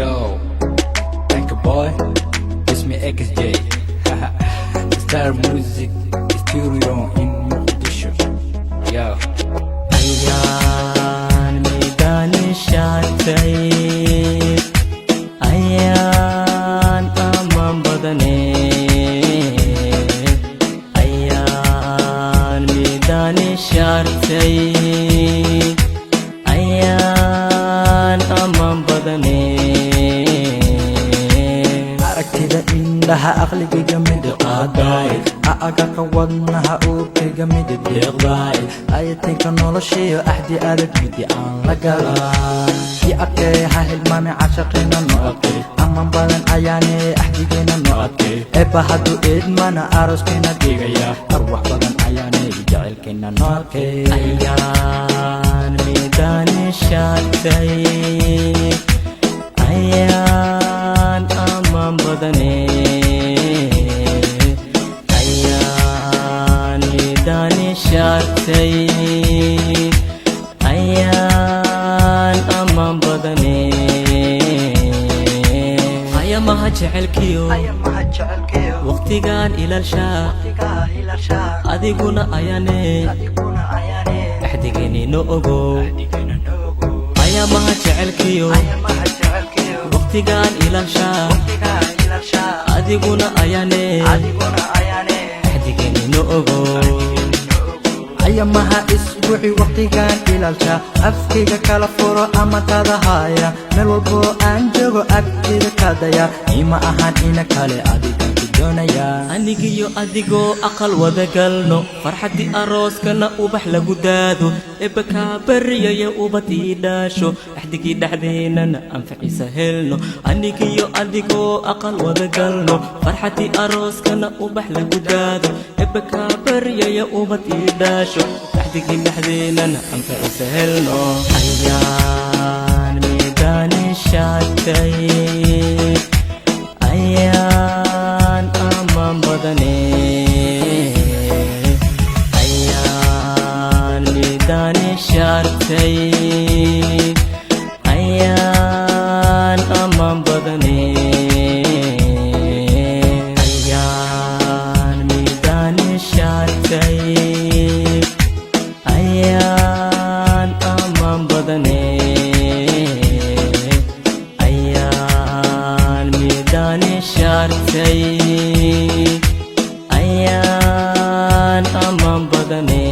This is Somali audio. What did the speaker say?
Yo, thank you, boy. It's me, XJ. Star Music Studio in Mogadishu. Yo. Ayaan midaani shaatay, ayaan amaan badane, ayaan midaani shaartay, ayaan amaan badane. Aragtida indhaha, aqligayga mid qaaday, agaqa wadnaha, uurkayga mid deeqday, ayatinka noloshiyo axdi adag midi aan la galaa i adkee, ha hilmaami cashaqeena no adkay, aman badan ayaane axdigeena no adkay, eebba hadduu idmana arooskeenna dhigaya, arwax badan ayaane jacaylkeena no adkay. Ayaan midaani shaatay, ayaan amaan badane, ayaan midaani shaartay, ayaan amaan badane, ayamaha jecelkiyo waqtigaan ilaalshaa, adiguna ayaane axdigeennino ogow, ayamaha jecelkiyo waqtigaan ilaalshaa, adiguna ayaane axdigeennino ogow. Ayamaha isbuuci waqtigan ilaalsha, afkayga kala furo ama tadahaya, meel walboo aan joogo agtida kadaya, ima ahaan ina kale, adigan ku doonaya. Anigiyo adigoo aqal wada galno, farxaddii arooskana ubax lagu daado, ebba kaa baryaya ubad ii dhaasho, axdigii dhexdeennana anfaciisa helno. Anigiyo adigoo aqal wada galno, farxaddii arooskana ubax lagu daado, ebba kaa baryaya ubad ii dhaasho, axdigii dhexdeennana anfaciisa helno. Ayaan midaani shaatay, ayaan amaan badane, ayaan midaani shaartay, ayaan amaan badane, ayaan midaani shaartay, ayaan amaan badane, ayaan midaani shaartay, ayaan amaan badane.